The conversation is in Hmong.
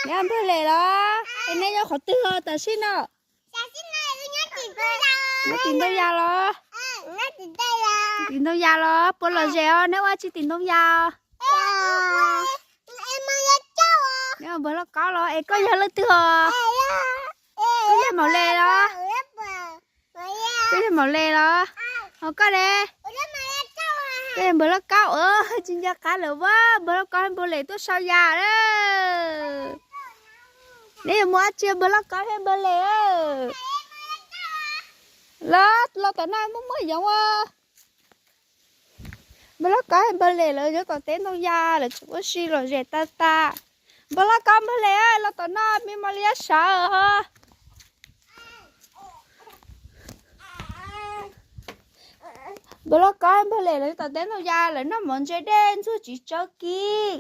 Neb npawg Les los? Es neb nyob qhov twg os tam sim no? Nyob tim ntoo yas los? Tim ntoo yas los? Puas lom zem os, neb ua tsi tim ntoo yas? Neb npawg Lauj Kaub los? Es koj yog leej twg os? Koj yog Maum Les los? Koj yog Maum Les los? Ho koj ne? Koj yog npawg Lauj Kaub. Tsis nco qab lawm, npawg Lauj Kaub npawg Les tuaj sau yas lawm. Neb yuav mus ua tsi npawg Lauj Kaub thiab npawg Les? Los, los tom no muaj muaj yoov ua. Npawg Lauj Kaub npawg Les lawv nyob tom teb ntoo yas, lawv tseem ua si lom zem tas tas. Npawg Lauj Kaub npawg Les los tom no, me mos li yab sawv os. Npawg Lauj Kaub npawg Les lawv tom teb ntoo yas, lawv noj mov ntse dej ntxuag tsis tsawb kib.